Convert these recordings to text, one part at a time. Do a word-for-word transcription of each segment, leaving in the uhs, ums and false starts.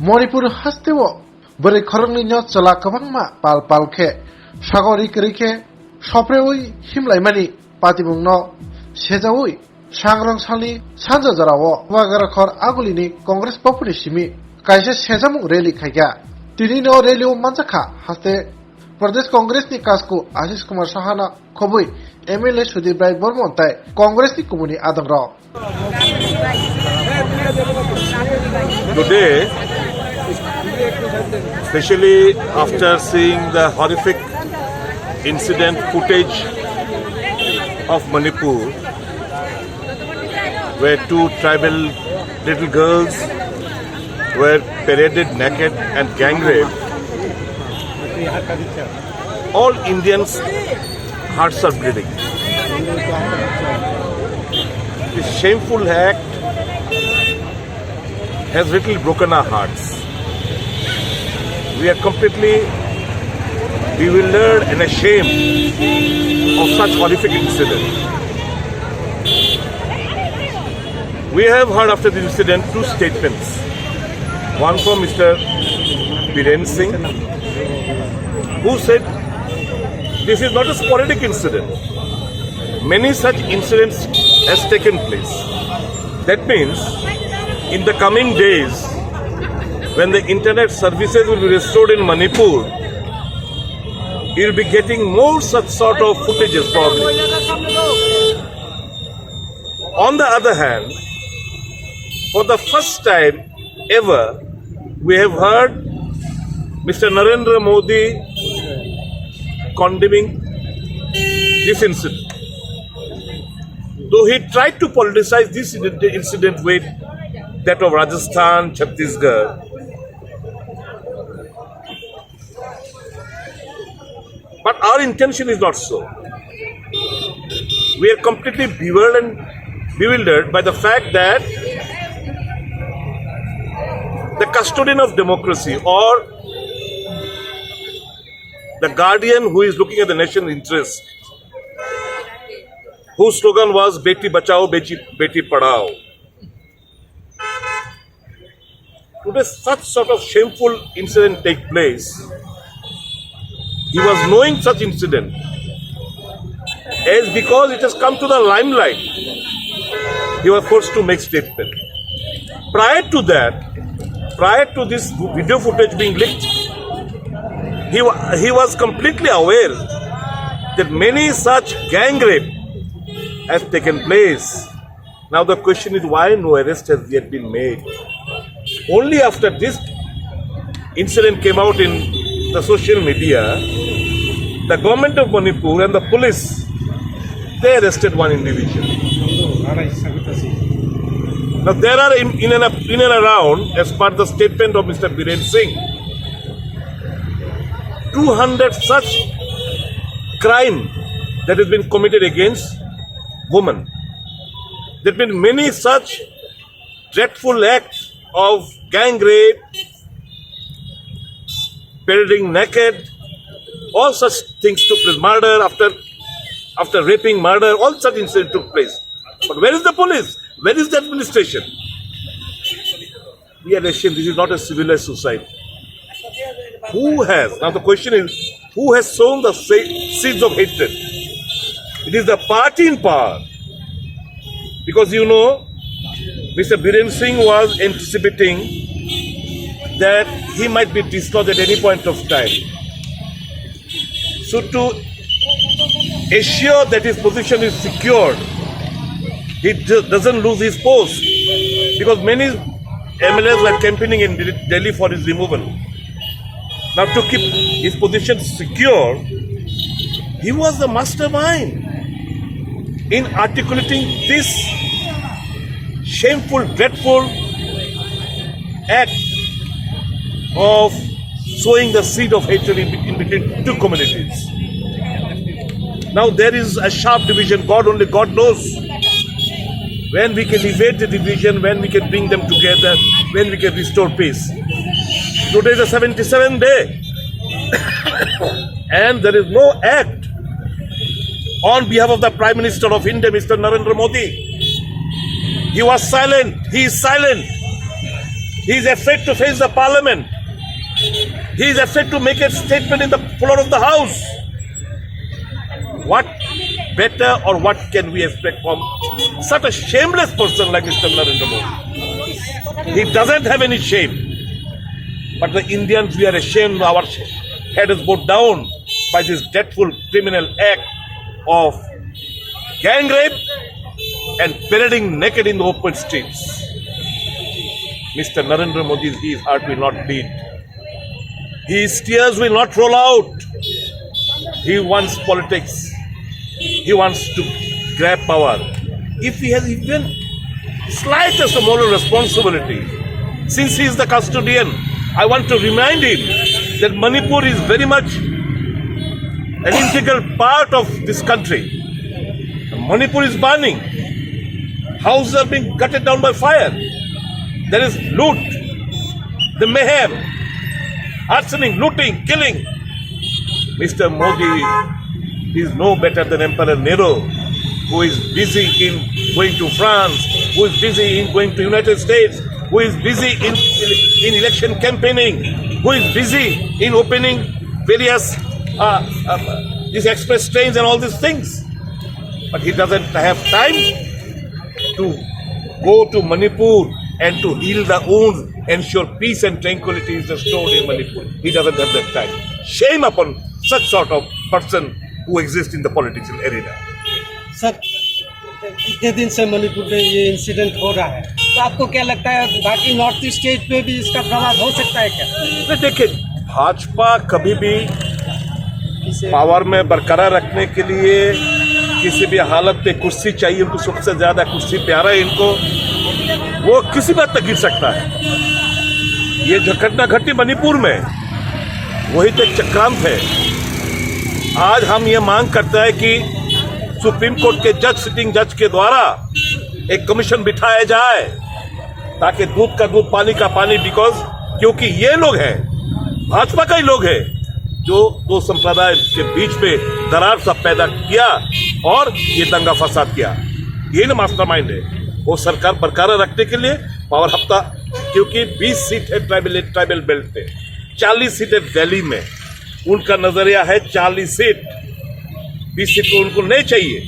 Manipur hasteo bwrwi khoroknwino chwla kwbangma pal pal khe sago ri kwrwi khe sopreui himlaimani patimungno sejaui Sangrong salni sanja jorao Wagarakhor Agulini Congress bopuni simi kaisa sejamung rally khaikha. Tinino rally-o manjakha haste Pradesh Congress ni kasku Ashish Kumar Sahana khobwi M L A Sudip Rai Bormon tai Congress ni kubuni adongrok. Today, especially after seeing the horrific incident footage of Manipur, where two tribal little girls were paraded naked and gang raped, all Indians' hearts are bleeding. This shameful act has really broken our hearts. We are completely bewildered and ashamed of such horrific incident. We have heard after the incident two statements. One from Mister Biren Singh, who said this is not a sporadic incident. Many such incidents has taken place. That means, in the coming days, when the internet services will be restored in Manipur, you'll be getting more such sort of footages probably. On the other hand, for the first time ever, we have heard Mister Narendra Modi condemning this incident. Though he tried to politicize this incident with that of Rajasthan, Chhattisgarh, but our intention is not so. We are completely bewildered and bewildered by the fact that the custodian of democracy or the guardian who is looking at the national interest, whose slogan was Beti Bachao, Beti, Beti Padhao. Today, such sort of shameful incident take place. He was knowing such incident. As because it has come to the limelight, he was forced to make statement. Prior to that, prior to this video footage being leaked, he, wa- he was completely aware that many such gang rape has taken place. Now the question is, why no arrest has yet been made? Only after this incident came out in the social media, the government of Manipur and the police, they arrested one individual. Now there are in, in, and, in and around, as per the statement of Mister Biren Singh, two hundred such crime that has been committed against women. There have been many such dreadful acts of gang rape, parading naked, all such things took place. Murder after after raping, murder, all such incidents took place. But where is the police? Where is the administration? We are Asian, this is not a civilized society. Who has, now the question is, who has sown the se- seeds of hatred? It is the party in power. Because you know, Mister Biren Singh was anticipating that he might be dislodged at any point of time. So to assure that his position is secured, he d- doesn't lose his post, because many M L As were campaigning in Delhi for his removal. Now, to keep his position secure, he was the mastermind in articulating this shameful, dreadful act of sowing the seed of hatred in, in between two communities. Now there is a sharp division. God, only God knows when we can evade the division, when we can bring them together, when we can restore peace. Today is the seventy-seventh day, and there is no act on behalf of the Prime Minister of India, Mister Narendra Modi. He was silent. He is silent. He is afraid to face the parliament. He is afraid to make a statement in the floor of the house. What better or what can we expect from such a shameless person like Mister Narendra Modi? He doesn't have any shame. But the Indians, we are ashamed. Our head is bowed down by this dreadful criminal act of gang rape and parading naked in the open streets. Mister Narendra Modi, his heart will not bleed. His tears will not roll out. He wants politics. He wants to grab power. If he has even slightest of moral responsibility, since he is the custodian, I want to remind him that Manipur is very much an integral part of this country. Manipur is burning. Houses are being gutted down by fire. There is loot, the mayhem, arsoning, looting, killing. Mister Modi is no better than Emperor Nero, who is busy in going to France, who is busy in going to United States, who is busy in, in election campaigning, who is busy in opening various uh, uh, these express trains and all these things. But he doesn't have time to go to Manipur and to heal the wounds, ensure peace and tranquility is restored in Manipur. He doesn't have that time. Shame upon such sort of person who exists in the political arena. Sir, इतने दिन से मणिपुर में ये इंसिडेंट हो रहा है, तो आपको क्या लगता है बाकी नॉर्थ ईस्ट स्टेट पे भी इसका प्रभाव हो सकता है क्या? नहीं, देखिए, भाजपा कभी भी पावर में बरकरार रखने के लिए किसी भी हालत पे कुर्सी चाहिए, उनको सबसे ज्यादा कुर्सी प्यारा है इनको, वो किसी भी हद तक गिर सकता है। ये जो घटना घटी मणिपुर में, वही तो एक चक्रांत है। आज हम ये मांग करते हैं कि सुप्रीम कोर्ट के जज, सिटिंग जज के द्वारा एक कमीशन बिठाया जाए, ताकि दूध का दूध, पानी का पानी, बिकॉज क्योंकि ये लोग हैं, भाजपा का ही लोग है, जो दो संप्रदाय के बीच में दरार सब पैदा किया और ये दंगा फसाद किया। ये ना मास्टरमाइंड है। वो सरकार बरकरार रखने के लिए पावर हफ्ता, क्योंकि बीस सीट है ट्राइबल ट्राइबल बेल्ट पे, चालीस सीट है वैली में। उनका नजरिया है चालीस सीट, बीस सीट को उनको नहीं चाहिए।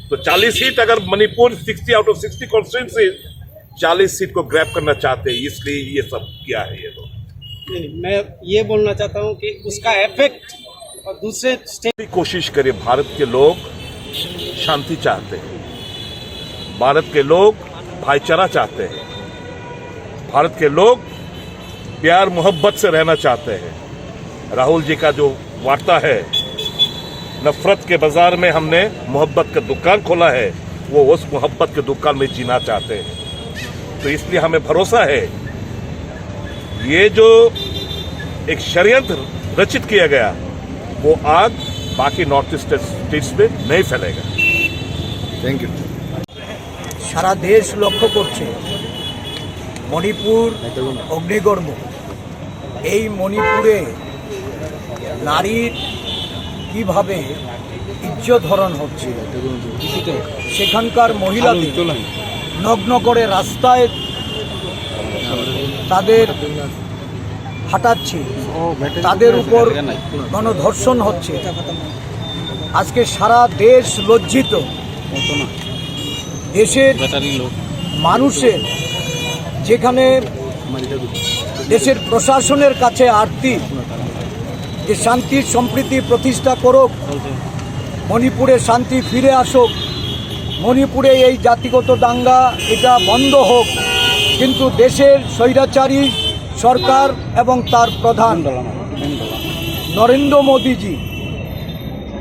तो चालीस सीट अगर Manipur, sixty out of sixty constituency, चालीस सीट को ग्रैब करना चाहते हैं, इसलिए ये सब किया है ये लोग। नहीं, मैं ये बोलना चाहता हूँ कि उसका इफेक्ट और दूसरे स्टेट भी कोशिश करें। भारत के लोग शांति चाहते हैं, भारत के लोग भाईचारा चाहते हैं, भारत के लोग प्यार मोहब्बत से रहना चाहते हैं। राहुल जी का जो वार्ता है, नफरत के बाजार में हमने मोहब्बत का दुकान खोला है, वो उस मोहब्बत के दुकान में जीना चाहते हैं। तो इसलिए हमें भरोसा है, ये जो एक षड्यंत्र रचित किया गया, वो आग बाकी नॉर्थ ईस्ट स्टेट्स में नहीं फैलेगा। Thank you. সারা দেশ লক্ষ্য করছে মণিপুর অগ্নিকর্ম। এই মণিপুরে নারীর কিভাবে ইজ্জত হরণ হচ্ছে, সেখানকার মহিলাদের নগ্ন করে রাস্তায় তাদের হাঁটাচ্ছে, তাদের উপর গণধর্ষণ হচ্ছে। আজকে সারা দেশ লজ্জিত। দেশের মানুষের যেখানে দেশের প্রশাসনের কাছে আর্তি যে শান্তি সম্প্রীতি প্রতিষ্ঠা করুক, মণিপুরে শান্তি ফিরে আসুক, মণিপুরে এই জাতিগত দাঙ্গা এটা বন্ধ হোক, কিন্তু দেশের স্বৈরাচারী সরকার এবং তার প্রধান নরেন্দ্র মোদীজি,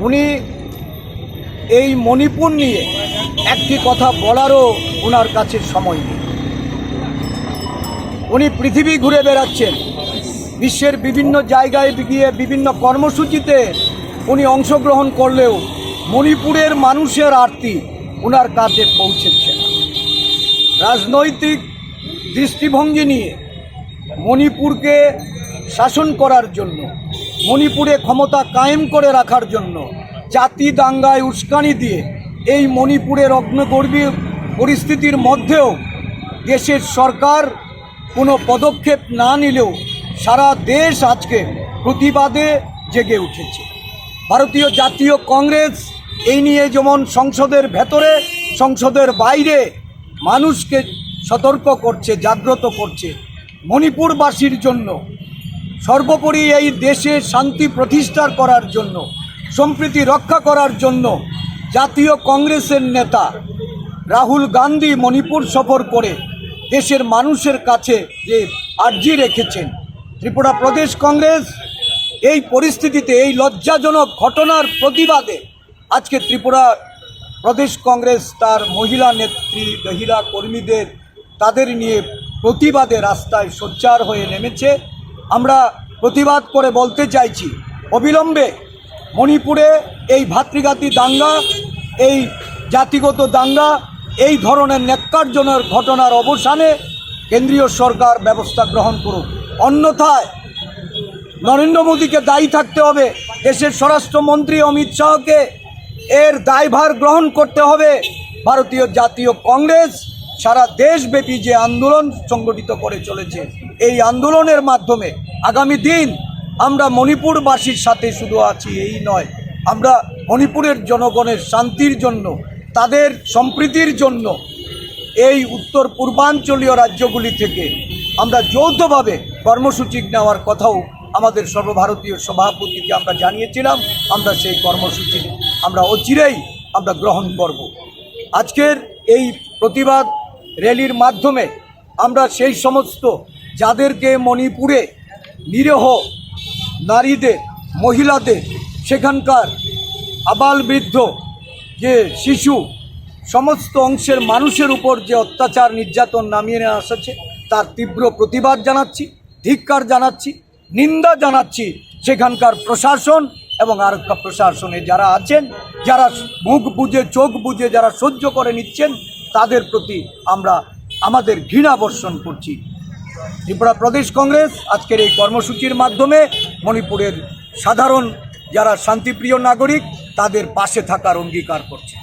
উনি এই মণিপুর নিয়ে একটি কথা বলারও ওনার কাছে সময় নেই। উনি পৃথিবী ঘুরে বেড়াচ্ছেন, বিশ্বের বিভিন্ন জায়গায় গিয়ে বিভিন্ন কর্মসূচিতে উনি অংশগ্রহণ করলেও মণিপুরের মানুষের আর্তি ওনার কাছে পৌঁছচ্ছে না। রাজনৈতিক দৃষ্টিভঙ্গি নিয়ে মণিপুরকে শাসন করার জন্য, মণিপুরে ক্ষমতা কায়েম করে রাখার জন্য জাতি দাঙ্গায় উস্কানি দিয়ে এই মণিপুরের অগ্নিগর্ভী পরিস্থিতির মধ্যেও দেশের সরকার কোনো পদক্ষেপ না নিলেও সারা দেশ আজকে প্রতিবাদে জেগে উঠেছে। ভারতীয় জাতীয় কংগ্রেস এই নিয়ে যেমন সংসদের ভেতরে, সংসদের বাইরে মানুষকে সতর্ক করছে, জাগ্রত করছে। মণিপুরবাসীর জন্য, সর্বোপরি এই দেশে শান্তি প্রতিষ্ঠা করার জন্য, সম্প্রীতি রক্ষা করার জন্য জাতীয় কংগ্রেসের নেতা রাহুল গান্ধী মণিপুর সফর করে দেশের মানুষের কাছে যে আর্জি রেখেছেন, ত্রিপুরা প্রদেশ কংগ্রেস এই পরিস্থিতিতে, এই লজ্জাজনক ঘটনার প্রতিবাদে আজকে ত্রিপুরা প্রদেশ কংগ্রেস তার মহিলা নেত্রী, মহিলা কর্মীদের, তাদের নিয়ে প্রতিবাদে রাস্তায় সোচ্চার হয়ে নেমেছে। আমরা প্রতিবাদ করে বলতে চাইছি, অবিলম্বে মণিপুরে এই ভাতৃঘাতী দাঙ্গা, এই জাতিগত দাঙ্গা, এই ধরনের ন্যাক্কারজনক ঘটনার অবসানে কেন্দ্রীয় সরকার ব্যবস্থা গ্রহণ করুক। অন্যথায় নরেন্দ্র মোদীকে দায়ী থাকতে হবে, দেশের স্বরাষ্ট্রমন্ত্রী অমিত শাহকে এর দায়ভার গ্রহণ করতে হবে। ভারতীয় জাতীয় কংগ্রেস সারা দেশব্যাপী যে আন্দোলন সংগঠিত করে চলেছে, এই আন্দোলনের মাধ্যমে আগামী দিন আমরা মণিপুরবাসীর সাথে শুধু আছি এই নয়, আমরা মণিপুরের জনগণের শান্তির জন্য, তাদের সম্প্রীতির জন্য এই উত্তর পূর্বাঞ্চলীয় রাজ্যগুলি থেকে আমরা যৌথভাবে কর্মসূচি নেওয়ার কথাও আমাদের সর্বভারতীয় সভাপতিকে আমরা জানিয়েছিলাম। আমরা সেই কর্মসূচি আমরা অচিরেই আমরা গ্রহণ করব। আজকের এই প্রতিবাদ র‍্যালির মাধ্যমে আমরা সেই সমস্ত যাদেরকে মণিপুরে নিরীহ নারীদের, মহিলাদের, সেখানকার আবাল বৃদ্ধ, যে শিশু, সমস্ত অংশের মানুষের উপর যে অত্যাচার নির্যাতন নামিয়ে নেওয়া হচ্ছে, তার তীব্র প্রতিবাদ জানাচ্ছি, ধিক্কার জানাচ্ছি, নিন্দা জানাচ্ছি। সেখানকার প্রশাসন এবং আরক্ষা প্রশাসনে যারা আছেন, যারা মুখ বুজে, চোখ বুজে যারা সহ্য করে নিচ্ছেন, তাদের প্রতি আমরা আমাদের ঘৃণা বর্ষণ করছি। ত্রিপুরা প্রদেশ কংগ্রেস আজকের এই কর্মসূচির মাধ্যমে মণিপুরের সাধারণ যারা শান্তিপ্রিয় নাগরিক, তাদের পাশে থাকার অঙ্গীকার করছে।